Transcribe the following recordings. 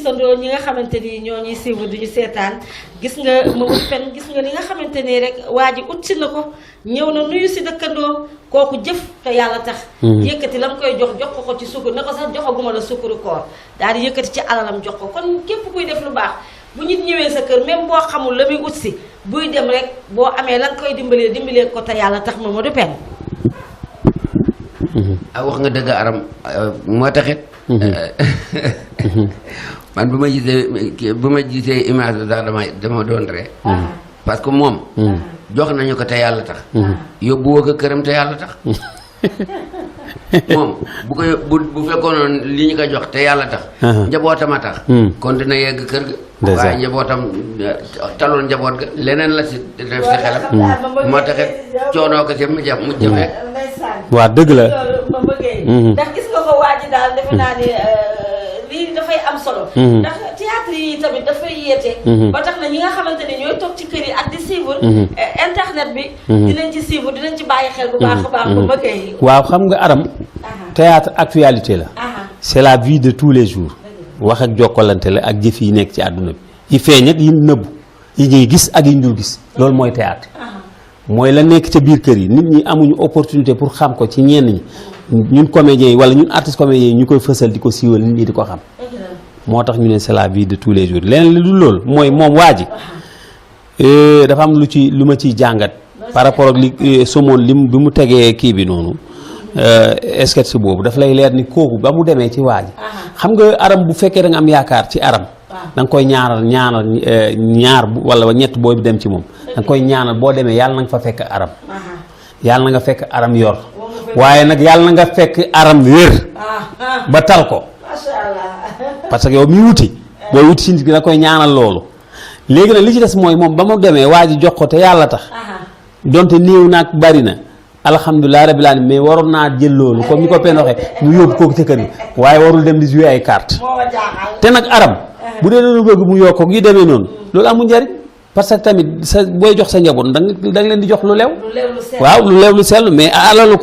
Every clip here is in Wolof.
gisandoo ñi nga xamante ni ñoo ñuy suivre duñu seetaan gis nga Mamadou Pène gis nga li nga xamante ni rek waa ji ut si na ko ñëw na nuyu si dëkkandoo kooku jëf te yàlla tax yëkkati la mu koy jox ko ci sukkur na ko sax joxaguma la sukkuru koor daal di yëkkati ci alalam jox ko kon képp kuy def lu baax bu nit ñëwee sa kër même boo xamul la muy ut si buy dem rek boo amee la nga koy dimbalee ko te yàlla tax Mamadou Pène wax nga dëgg Aram moo taxit man bu ma gisee image bi sax dama doon ree parce que moom jox nañu ko te yàlla tax yóbbu woo ko këram te yàlla tax moom bu fekkoon li ñu ko jox te yàlla tax njabootam a tax kon dina yegg kër ga waaye njabootam taloon njaboot ga leneen la si def si xelam moo taxit coonoo ko si mu jafe waa dëgg la ma bëggee ndax gis nga ko waa ji daal defe naa ni lii dafay am solo ndax théâtre yi tamit dafay yeete ba tax na ñi nga xamante ne ñooy toog ci kër yi ak di suivre internet bi dinañ ci suivre dinañ ci bàyyi xel bu baax a baax ma bëggee waaw xam nga Aram théâtre actualité la c'est la vie de tous les jours wax ak jokkalante la ak jëf yi nekk ci àdduna bi yi feeñ ak yi nëbbu yi ñuy gis ak yi ñu dul gis loolu mooy théâtre mooy la nekk ca biir kër yi nit ñi amuñu opportunité pour xam ko ci ñenn ñi ñun comédiens yi wala ñun artistes comédiens yi ñu koy fësal di ko siiwal nit ñi di ko xam moo tax ñu ne c'est la vie de tous les jours leneen li dul loolu mooy moom waa ji dafa am lu ma ciy jàngat par rapport ak li Somone bi mu tegee kii bi noonu sketch boobu daf lay leer ni kooku ba mu demee ci waa ji xam nga Aram bu fekkee da nga am yaakaar ci Aram da nga koy ñaanal ñaar wala ñett boo dem ci moom da nga koy ñaanal boo demee yàlla na nga fa fekk Aram yàlla na nga fekk Aram yor waaye nag yàlla na nga fekk Aram wér ba tal ko parce que yow mi wuti booy wuti si nit gi da koy ñaanal loolu léegi nag li ci des mooy moom ba mu demee waa ji jox ko te yàlla tax donte néew naag bari na alhamdulilah rabbil alamin mais waroon naa jël loolu comme ni ko Pène waxee mu yóbbu kooku ca kër gi waaye warul dem di jouer ay carte te nag Aram bu dee loolu bëgg mu yokk ak yu demee noonu loolu amul njariñ parce que tamit booy jox sa njaboot da nga leen di jox lu lew waaw lu lew lu sell mais alalu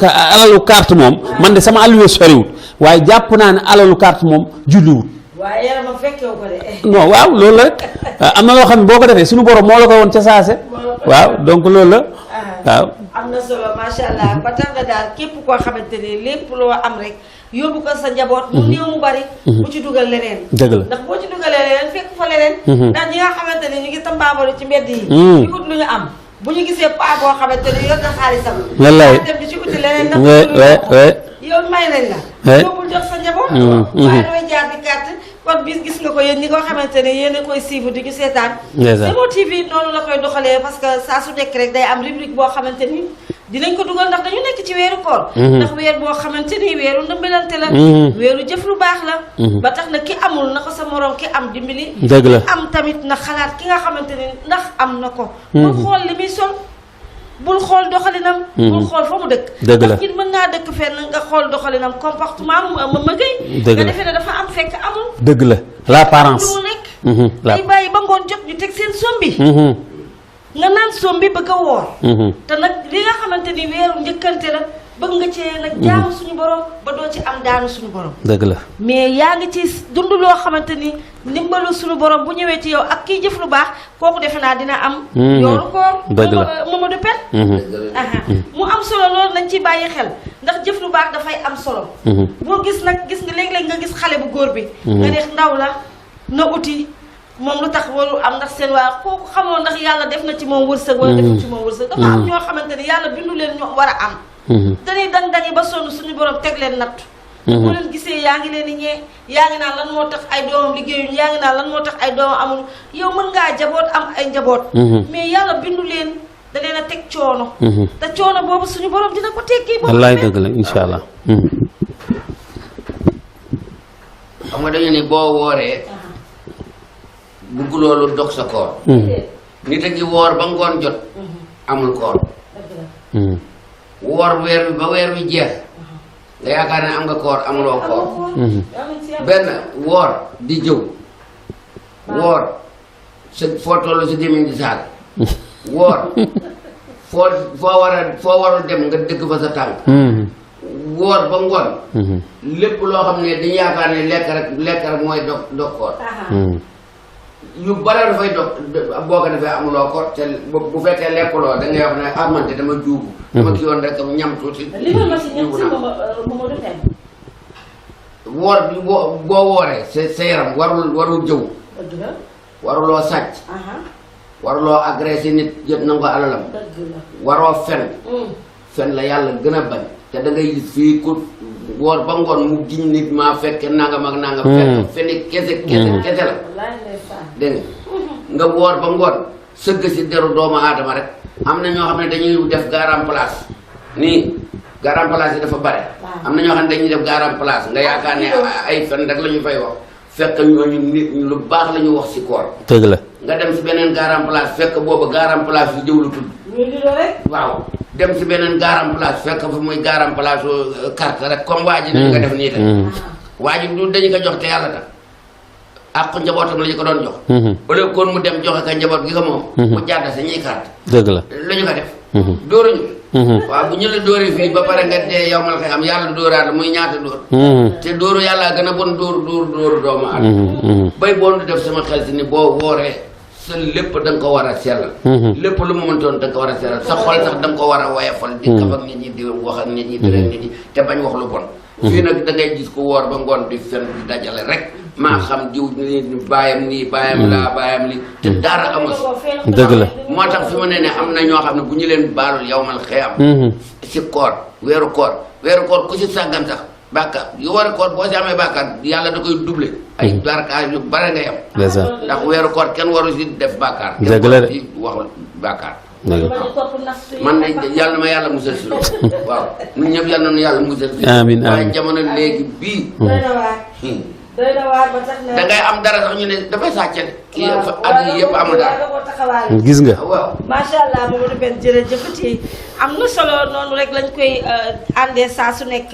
carte moom man de sama alluwe soriwut waaye jàpp naa ne alalu carte moom julliwut waaye yaramam fekkewu ko de non waaw loolu la rek am na loo xam ne boo ko defee suñu borom moo la ko woon ca saase waaw donc loolu la waaw am na solo macha allah ba tax na daal képp koo xamante ne lépp loo am rek yóbbu ko sa njaboot mu néew mu bari bu ci dugal leneen dëgg la ndax boo ci dugalee leneen fekk fa leneen ndax ñi nga xamante ne ñu ngi tambaabalu ci mbedd yi di ut lu ñu am bu ñu gisee paa boo xamante ne yor na xaalisam wallaay dem di ci uti leneen ndax yow may nañ la yóbbul jox sa njaboot waaye dooy jaar di carte kon bis gis nga ko yéen ñi ko xamante ne yéen a koy suivre di ñu seetaan Zemo TV noonu la koy doxalee parce que saa su nekk rek day am rubrique boo xamante ni dinañ ko dugal ndax dañu nekk ci weeru koor ndax weer boo xamante ni weeru ndëmbalante la weeru jëf lu baax la ba tax na ki amul na ko sa morom ki am dimbali dëgg la am tamit na xalaat ki nga xamante ni ndax am na ko bul xool li muy sol bul xool doxalinam bul xool fa mu dëkk dëgg la ndax nit mën naa dëkk fenn nga xool doxalinam comportement ma mëgëy nga defee ne dafa am fekk amul dëgg la l'apparence lu mu nekk day bàyyi ba ngoon jot ñu teg seen sombi nga naan sombi bëgg a woor te nag li nga xamante ni weeru njëkkante la bëgg nga cee nag jaamu suñu borom ba doo ci am daanu suñu borom dëgg la mais yaa ngi ci dund loo xamante ni ndimbalu suñu borom bu ñëwee ci yow ak kiy jëf lu baax kooku defe naa dina am yoolu koor dëgg la Mamadou Pène mu am solo loolu nañ ci bàyyi xel ndax jëf lu baax dafay am solo boo gis nag gis nga léeg-léeg nga gis xale bu góor bi nga neex ndaw la na uti moom lu tax warul am ndax seen waa kooku xamoo ndax yàlla def na ci moom wërsëg wala deful ci moom wërsëg dafa am ñoo xamante ni yàlla bindu leen ñoo war a am dañuy dang-dangi ba sonn suñu borom teg leen natt bu leen gisee yaa ngi leen di ñee yaa ngi naan lan moo tax ay doomam liggéeyuñ yaa ngi naan lan moo tax ay doomam amul yow mën ngaa jaboot am ay njaboot mais yàlla bindu leen da leen a teg coono te coono boobu suñu borom dina ko teggi wallaay dëgg la insha allah xam nga dañu ni boo wooree bugg loolu dog sa koor nit a ngi woor ba ngoon jot amul koor woor weer wi ba weer wi jeex nga yaakaar ne am nga koor amuloo koor benn woor di jëw woor sa foo toll sa gémmiñ di saag woor foo warul dem nga dëgg fa sa tànk woor ba ngoon lépp loo xam ne dañu yaakaar ne lekk rek mooy dog koor yu bare dafay dog boo ko defee amuloo ko te bu fekkee lekkuloo da ngay wax ne ah man de dama juubu dama ki yoon rek ñam tuuti juubu naa woor bi boo wooree sa yaram warul jëw waruloo sàcc waruloo agressé nit jot na ko alalam waroo fen la yàlla gën a bañ te da ngay gis fii ku woor ba ngoon mu giñ nit maa fekke nangam ak nangam fekk feni kese la dégg nga woor ba ngoon sëgg si deru doomu aadama rek am na ñoo xam ne dañuy def garam place nii garam place yi dafa bare am na ñoo xam ne dañuy def garam place nga yaakaar ne ay fen rek la ñu fay wax fekk ñooñu nit lu baax la ñu wax si koor dëgg la nga dem si beneen garam place fekk boobu garam place yu jëw lu tudd waaw dem si beneen garam place fekk fa muy garam place carte rek comme waa ji dañu ko def nii rek waa ji du dañu ko jox te yàlla tax ak ko njabootam la ñu ko doon jox wala kon mu dem joxe ka njaboot gi ko moom mu jàdda sa ñuy carte dëgg la la ñu ko def dóoruñu waaw bu ñu la dóoree fii ba pare nga dee yow mal xëy am yàlla dóoraat muy ñaata dóor te dóoru yàlla gën a bon dóoru doomu aadama bay boon du def sama xel si ni boo wooree sa lépp da nga ko war a sellal lépp lu mu mëntoon da nga ko war a sellal sa xol sax da nga ko war a woyofal di kaf ak nit ñi di wax ak nit ñi di leen nit ñi te bañ wax lu bon fii nag da ngay gis ko woor ba ngoon di fen di dajale rek maa xam diw ni bàyyam nii bàyyam laa bàyyam li te dara amul dëgg la moo tax fi ma ne am na ñoo xam ne bu ñu leen baalul yawmal xiyaam si koor weeru koor ku si sàggan sax bàkkaar yu war a koor boo si amee bàkkaar yàlla da koy doublé ay barkaar yu bare nga yam ndax weeru koor kenn waru si def bàkkaar dëgg la de si waxul bàkkaar man de yàlla na ma yàlla musal si loolu waaw ñun ñëpp yàlla na yàlla musal si amiin waaye jamono léegi bii da ngay am dara sax ñu ne dafay sàccale kii at yi yëpp amul dara gis nga waaw macha allah Mamadou Pène jërëjëfati am na solo noonu rek lañ koy àndee saa su nekk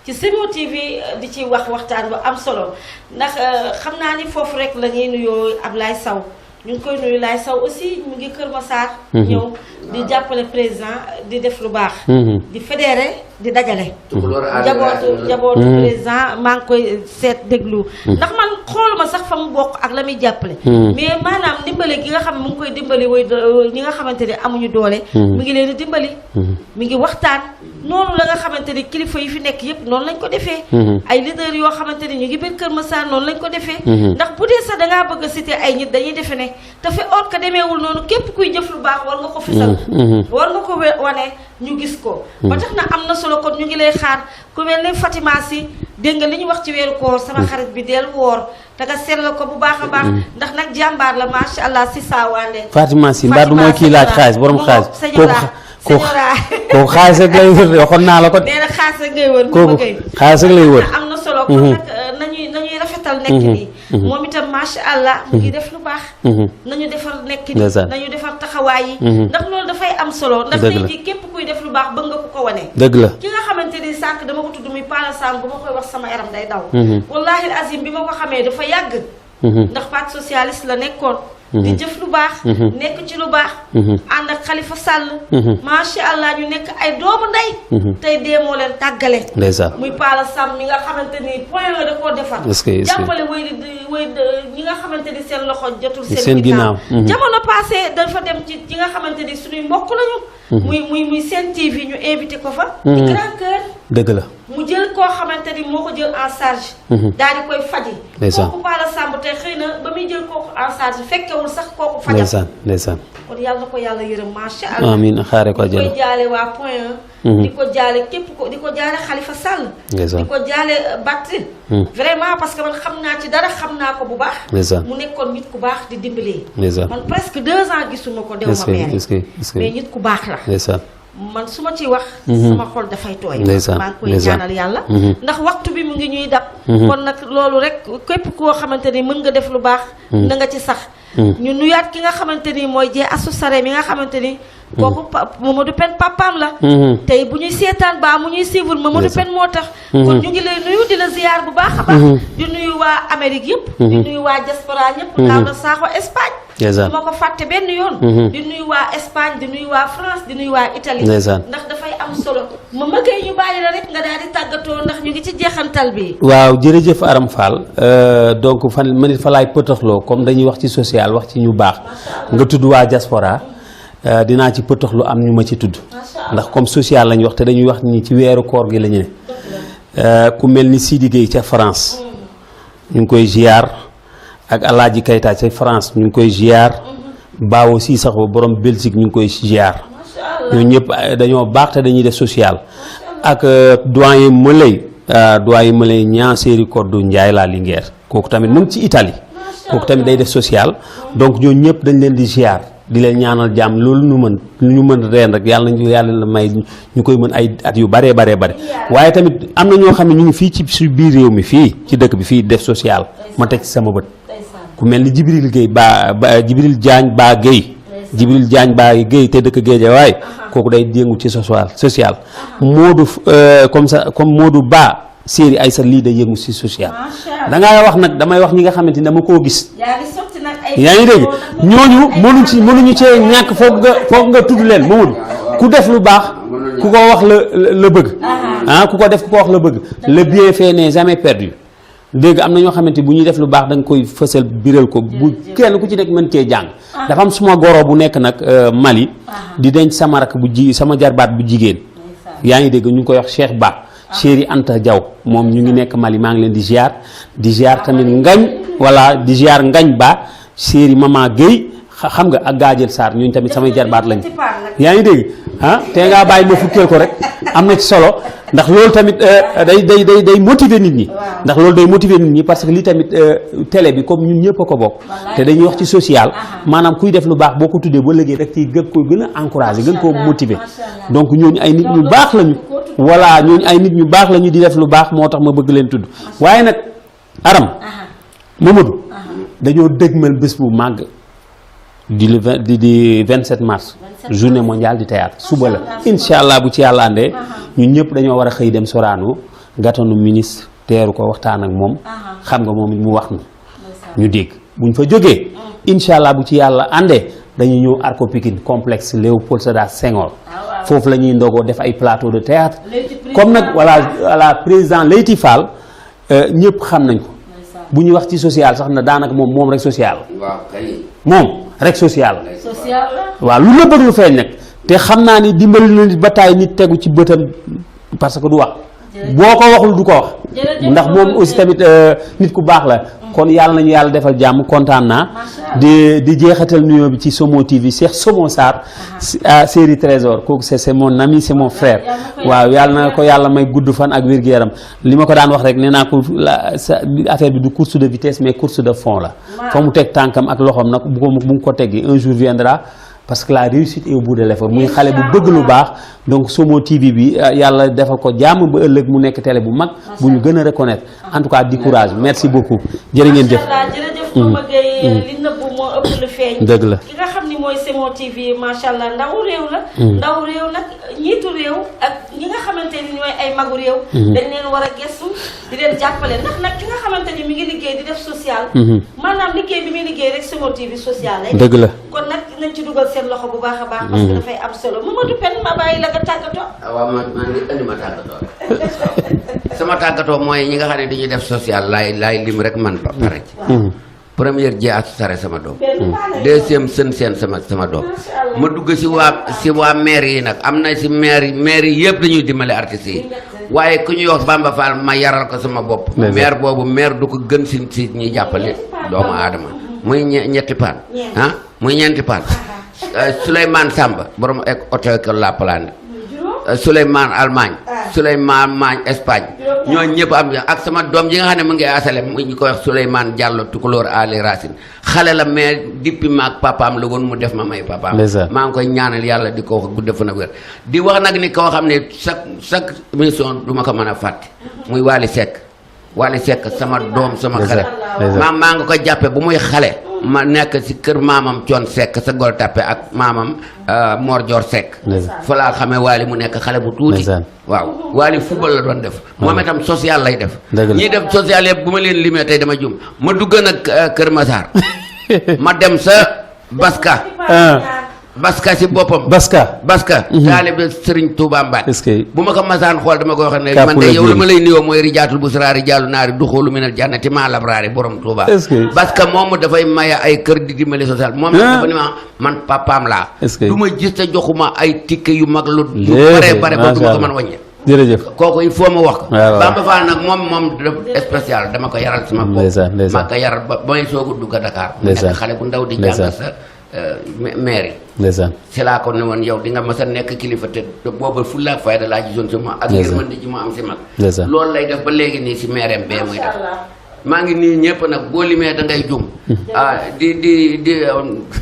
ci Simo TV di ci waxtaan bu am solo ndax xam naa ni foofu rek la ñuy nuyoo Ablaye Sow ñu ngi koy nuyu Laye Sow aussi mu ngi Kër Massar ñëw di jàppale président di def lu baax di fédéré di dajale njabootu président maa ngi koy seet déglu ndax man xooluma sax fa mu bokk ak la muy jàppale mais maanaam dimbali gi nga xam ne mu ngi koy dimbali way ñi nga xamante ne amuñu doole mu ngi leen di dimbali mi ngi waxtaan noonu la nga xamante ni kilifa yi fi nekk yëpp noonu lañ ko defee ay leader yoo xamante ni ñu ngi biir Kër Massar noonu lañ ko defee ndax bu dee sax dangaa bëgg a cité ay nit dañuy defe ne dafa or que demeewul noonu képp kuy jëf lu baax war nga ko fisal war nga ko wane ñu gis ko ba tax na am na solo kon ñu ngi lay xaar ku mel ne Fatima si dégg nga li ñu wax ci weeru koor sama xarit bi del woor te nga seetlu ko bu baax a baax ndax nag jàmbaar la macha allah si saawaande Fatima si mbaa du mooy kii laaj xaalis borom xaalis kooku xaalis rek lay wër waxoon naa la ko nee na xaalis rek ngay wër kooku xaalis rek lay wër am na solo kon nag nañuy rafetal nekk nii moom itam macha allah mu ngi def lu baax nañu defar nekk nii nañu defar taxawaay yi ndax loolu dafay am solo ndax tey jii képp kuy def lu baax bëgg nga ku ko wane dëgg la ki nga xamante ni sànq dama ko tudd muy Pala Samb bu ma koy wax sama yaram day daw wallahi azim bi ma ko xamee dafa yàgg ndax parti socialiste la nekkoon di jëf lu baax nekk ci lu baax ànd ak Khalifa Sall macha allah ñu nekk ay doomu ndey tey dee moo leen tàggale muy Pala Samb mi nga xamante ni point la da koo defar jàppale way ñi nga xamante ni seen loxo jotul seen ginnaaw jamono passé dafa dem ci ñi nga xamante ni suñuy mbokk lañu muy Sen TV ñu invité ko fa di Grand Cœur dëgg la mu jël koo xamante ni moo ko jël en charge daal di koy faji kooku Pala Samb te xëy na ba muy jël kooku en charge fekkewul sax kooku fajal ndeysaan kon yàlla na ko yàlla yërëm macha allah amiin xaare ko di ko jaale waa point 1 di ko jaale képp ko di ko jaale Khalifa Sall di ko jaale Batt vraiment parce que man xam naa ci dara xam naa ko bu baax mu nekkoon nit ku baax di dimbalee man presque 2 ans gisuma ko dew ma mais nit ku baax la man su ma ciy wax sama xol dafay tooy maa ngi koy ñaanal yàlla ndax waxtu bi mu ngi ñuy dab kon nag loolu rek képp koo xamante ni mën nga def lu baax na nga ci sax ñu nuyaat ki nga xamante ni mooy jee asu sare mi nga xamante ni kooku Mamadou Pène papaam la tey bu ñuy seetaan baa mu ñuy suivre Mamadou Pène moo tax kon ñu ngi lay nuyu di la ziyaar bu baax a baax di nuyu waa Amérique yëpp di nuyu waa diaspora ñëpp Daouda Sakho Espagne du ma ko fàtte benn yoon. di nuyu waa Espagne di nuyu waa France di nuyu waa Italie. ndax dafay am solo ma mëggee ñu bàyyi la rek nga daal di tàggatoo ndax ñu ngi ci jeexantal bi. waaw jërëjëf Aram Fall donc fan man it fa laay pëtaxloo comme dañuy wax ci social wax ci ñu baax nga tudd waa diaspora dinaa ci pëtaxlu am ñu ma ci tudd ndax comme social lañ wax te dañuy wax ni ci weeru koor gi la ñu ne ku mel ni Sidi Gueye ca France ñu ngi koy ziar ak Alaaji Kayta ca France ñu ngi koy ziar Baawo si sax borom Belgique ñu ngi koy ziar ñoo ñëpp dañoo baax te dañuy def social ak doyen Mëlay ñaa séeri Koddu Njaay laa Linguère kooku tamit mu ngi ci Italie kooku tamit day def social donc ñoo ñëpp dañ leen di ziar di leen ñaanal jàmm loolu ñu mën reen rek yàlla nañu yàlla may ñu koy mën ay at yu bare waaye tamit am na ñoo xam ne ñu ngi fii ci biir réew mi fii ci dëkk bi fii def social ma teg ci sama bët ku mel ni Jibril Gueye Jibril Diagne Ba Gueye Jibril Diagne Ba Gueye te dëkk Guédiawaye kooku day yëngu ci social Modou comme Modou Ba séeri ay sa lii day yëngu ci social da ngaa wax nag damay wax ñi nga xamante ni dama koo gis yaa ngi dégg ñooñu mënuñu cee ñàkk foog nga tudd leen Mamadou ku def lu baax ku ko wax la bëgg ku ko def ku ko wax la bëgg le bienfait n'est jamais perdu dégg am na ñoo xamante bu ñuy def lu baax da nga koy fësal biral ko bu kenn ku ci nekk mën cee jàng dafa am suma goro bu nekk nag Mali di denc sama rak sama jarbaat bu jigéen yaa ngi dégg ñu ngi koy wax Cheikh Ba Chéri Anta Diaw moom ñu ngi nekk Mali maa ngi leen di ziar tamit di ziar Ngañ Ba Chéri Mama Gueye xam nga ak Gaajel Sarr ñooñu tamit samay jarbaat lañ yaa ngi dégg te ngaa bàyyi ma fukkeel ko rek am na ci solo ndax loolu tamit day motiver nit ñi ndax loolu day motiver nit ñi parce que lii tamit télé bi comme ñun ñëpp a ko bokk te dañuy wax ci social maanaam kuy def lu baax boo ko tuddee ba léegi rek ci gën a encourager gën koo motiver donc ñooñu ay nit ñu baax lañu voilà ñooñu ay nit ñu baax lañu di def lu baax moo tax ma bëgg leen tudd waaye nag Aram Mamadou dañoo dëgmal bés bu màgg di 27 mars journée mondiale du théâtre suba la incha allah bu ci yàlla àndee ñun ñëpp dañoo war a xëy dem Sorano gàttanu ministre teeru ko waxtaan ak moom xam nga moom it mu wax ñu dégg buñ fa jógee incha allah bu ci yàlla àndee dañuy ñëw Arco Pikine complexe Léopold Sédar Senghor foofu la ñuy ndogoo def ay plateau de théâtre comme nag voilà président Leyti Fall ñëpp xam nañ ko bu ñu wax ci social sax na daanaka moom rek social moom rek social waaw lu la bëgg lu feeñ nag te xam naa ni dimbali na nit ba taay nit tegu ci bëtam parce que du wax boo ko waxul du ko wax ndax moom aussi tamit nit ku baax la kon yàlla nañu yàlla defal jàmm kontaan naa di jeexatal nuyoo bi ci Somo TV Cheikh Somo Sarr série Trésor kooku c'est mon ami c'est mon frère waaw yàlla na ko yàlla may gudd fan ak wér-gu-yaram li ma ko daan wax rek nee naa ko affaire bi du course de vitesse mais course de fond la fa mu teg tànkam ak loxoom nag bu mu ko teggee un jour viendra parce que la réussite est au bout de l'effort muy xale bu bëgg lu baax donc Somo TV bi yàlla defal ko jàmm ba ëllëg mu nekk télé bu mag bu ñu gën a reconnaître en tout cas di courage merci beaucoup jërë ngeen jëf jërëjëf Mama Gueye li nëbbu moo ëpp lu feeñ dëgg la ki nga xam ni mooy Somo TV macha allah ndaw réew la ndaw réew nag ñiitu réew ak ñi nga xamante ni ñooy ay magu réew dañ leen war a gëstu di leen jàppale ndax nag ki nga xamante ni mi ngi liggéey di def social maanaam liggéey bi muy liggéey rek Somo TV social lay dëgg la kon nag nañ ci dugal seen loxo bu baax a baax parce que dafay am solo Mamadou Pène ma bàyyi la nga tàggatoo waaw man ngi indi ma tàggatoo sama tàggatoo mooy ñi nga xam ne dañuy def social laay lim rek man ba pare ci première jee asu sare sama doom deuxième seen sama doom ma dugg si waa maire yi nag am na si maire yi yëpp dañuy dimbale artistes yi waaye ku ñuy wax Bamba Fall ma yaral ko sama bopp maire boobu maire du ko gën si ñuy jàppale doomu aadama muy ñetti paan muy ñeenti paan Souleymane Samba borom hôtel La Plane Souleymane Allemagne Souleymane Magne Espagne ñooñu ñëpp am ak sama doom ji nga xam ne mu ngi asale mu ñu koy wax Souleymane Diallo Tukulóor Ali Racine xale la mais depuis maag papaam la woon mu def ma may papaam maa ngi koy ñaanal yàlla di ko wax gudd fan ak wér di wax nag ni koo xam ne chaque émission du ma ko mën a fàtte muy Wally Seck sama doom sama xale maa ngi ko jàppe bu muy xale ma nekk si kër maamam Thione Seck sa Gueule Tapée ak maamam Mor Dior Seck fa laa xamee Wally mu nekk xale bu tuuti waaw Wally football la doon def moom itam social lay def ñii def social yëpp bu ma leen limee tey dama jum ma dugg nag Kër Massar ma dem sa Baska si boppam. Baska. taalibe Serigne Touba Mbacke. est-ce que bu ma ko masaan xool dama koy wax ne man de yow la ma lay nuyoo mooy rijaatul busra rijaalu naari duxulu minal jannati maa labraari borom Touba. est-ce que Baska moomu dafay maye ay kër di dimbali social. moom nag dafa ni ma man papaam laa. est-ce que du ma gis te joxuma ay tikke yu mag lu bare ba du ma ko mën wàññi. jërëjëf kooku il faut ma wax ko. waaw Bamba Fall nag moom spécial dama ko yaral sama bopp. ndeysaan ma ko yaral ba may soog a dugg a Dakar. ndeysaan nekk xale bu ndaw di jàng sa mairie. ndeysaan si laa ko ne woon yow di nga mës a nekk kilifa te booba fulla ak fayda laa gisoon si ma ak yërmande ji ma am si mag. loolu lay def ba léegi nii si maireem bee muy def. maa ngi nii ñëpp nag boo limee da ngay jum.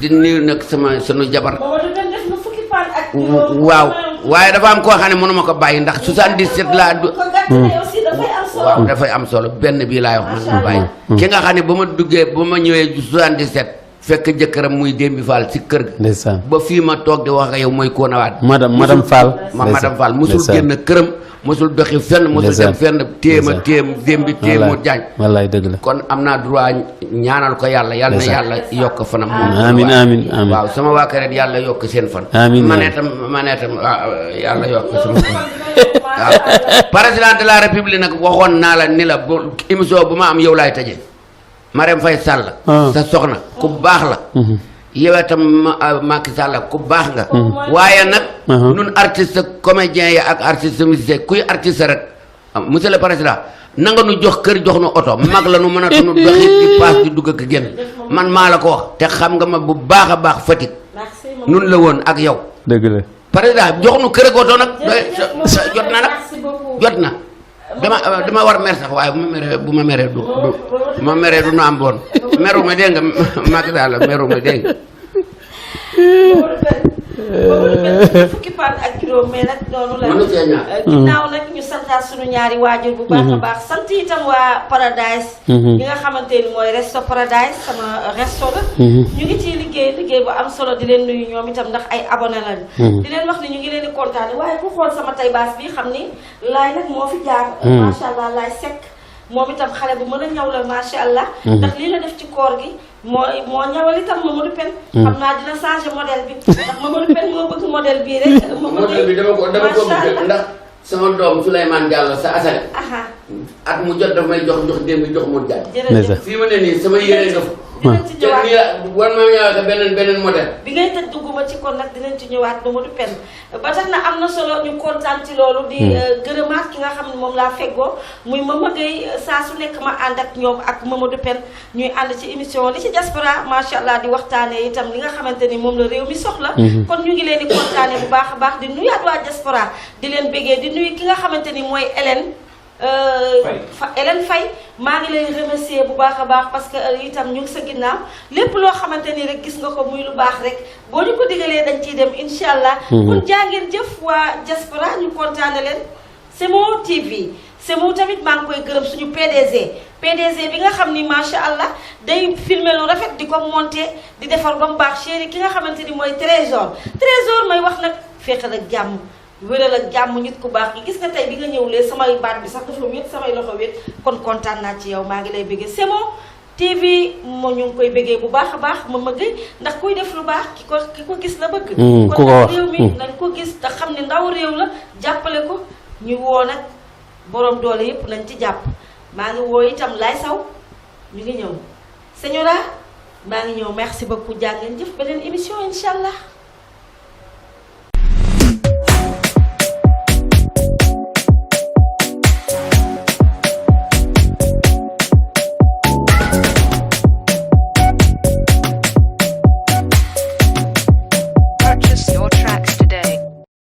di nuyu nag sunu jabar. waaw waaye dafa am koo xam ne mënuma ko bàyyi ndax 77 laa du. waaw dafay am solo benn bii laay wax ma bàyyi. ki nga xam ne ba ma duggee ba ma ñëwee 77. fekk jëkkëram muy Dembi Fall si kër ga. ndeysaan ba fii ma toog di wax ak yow mooy Koona Waat. madame Fall. madame Fall mosul génn këram. mosul doxi fenn mosul dem fenn téem Dembi téemu jaañ. wallaay dëgg la kon am naa droit ñaanal ko yàlla. yàlla na yàlla yokk fanam. amiin amiin amiin waaw sama waa kër yàlla yokk seen fan. amiin ma ne tam yàlla yokk sama fan. waaw président de la république nag waxoon naa la ni la bu émission bu ma am yow laay tëjee. Marème Faye Sall. sa soxna ku baax la. yow itam Macky Sall ku baax nga. waaye nag. ñun artiste comédien yi ak artiste musicien kuy artiste rek monsieur le président na nga nu jox kër jox nu oto mag la nu mën a nu doxi di paas di dugg ak génn man maa la ko wax te xam nga ma bu baax a baax Fatick. nun la woon ak yow. dëgg la président jox nu kër ak oto nag jot na nag jot na. dama war mer sax waaye bu ma meree du nu am boon meru ma dégg nga Macky Sall meru ma dégg nga. fukki fan ak juróom mais nag noonu la ginnaaw nag ñu santaat suñu ñaari waajur bu baax a baax sant itam waa Paradise ñi nga xamante ni mooy resto Paradise sama resto la ñu ngi ciy liggéey bu am solo di leen nuyu ñoom itam ndax ay abonné lañu di leen wax ni ñu ngi leen di kontaane waaye ku xool sama tay baas bi xam ni laay nag moo fi jaar macha allah laay sekk moom itam xale bu mën a ñaw la macha allah ndax lii la def ci koor gi moo ñawal itam Mamadou Pen xam naa dina changer modèle bi ndax Mamadou Pen moo bëgg modèle bii rek modèle bi dama ko bëgg ndax sama doom Souleymane Diallo sa asale at mu jot daf may jox démb jox mu jàll fii ma ne nii sama yére nga dinañ ci ñëwaat war ma ñëwaat beneen modèle bi ngay tëj dugguma ci kon nag dinañ ci ñëwaat Mamadou Pen ba tax na am na solo ñu kontaan ci loolu di gërëmaat ki nga xam ne moom laa feggoo muy Mama Gueye saa su nekk ma ànd ak ñoom ak Mamadou Pen ñuy ànd ci émission li ci diaspora macha allah di waxtaanee itam li nga xamante ni moom la réew mi soxla kon ñu ngi leen di kontaane bu baax a baax di nuyaat waa diaspora di leen bégee di nuyu ki nga xamante ni mooy Hélène Faye maa ngi lay remercier bu baax a baax parce que itam ñu ngi sa ginnaaw lépp loo xamante ni rek gis nga ko muy lu baax rek boo ñu ko digalee dañ ciy dem incha allah. kon jaa ngeen jëf waa diaspora ñu kontaane leen Semo TV Semo tamit maa ngi koy gërëm suñu PDG bi nga xam ni macha allah day filmer lu rafet di ko monter di defar ba mu baax chéri ki nga xamante ni mooy Trésor may wax nag féexal ak jàmm. wéral ak jàmm nit ku baax gi gis nga tey bi nga ñëwlee samay baat bi sax dafa wét samay loxo wét kon kontaan naa ci yow maa ngi lay bëggee Semo TV moo ñu ngi koy bëggee bu baax a baax Mama Gueye ndax kuy def lu baax ki ko gis la bëgg kon nag réew mi nañ ko gis te xam ne ndaw réew la jàppale ko ñu woo nag borom doole yépp nañ ci jàpp maa ngi woo itam Laay Saw ñu ngi ñëw Señora maa ngi ñëw merci beaucoup jàngeen jëf beneen émission incha allah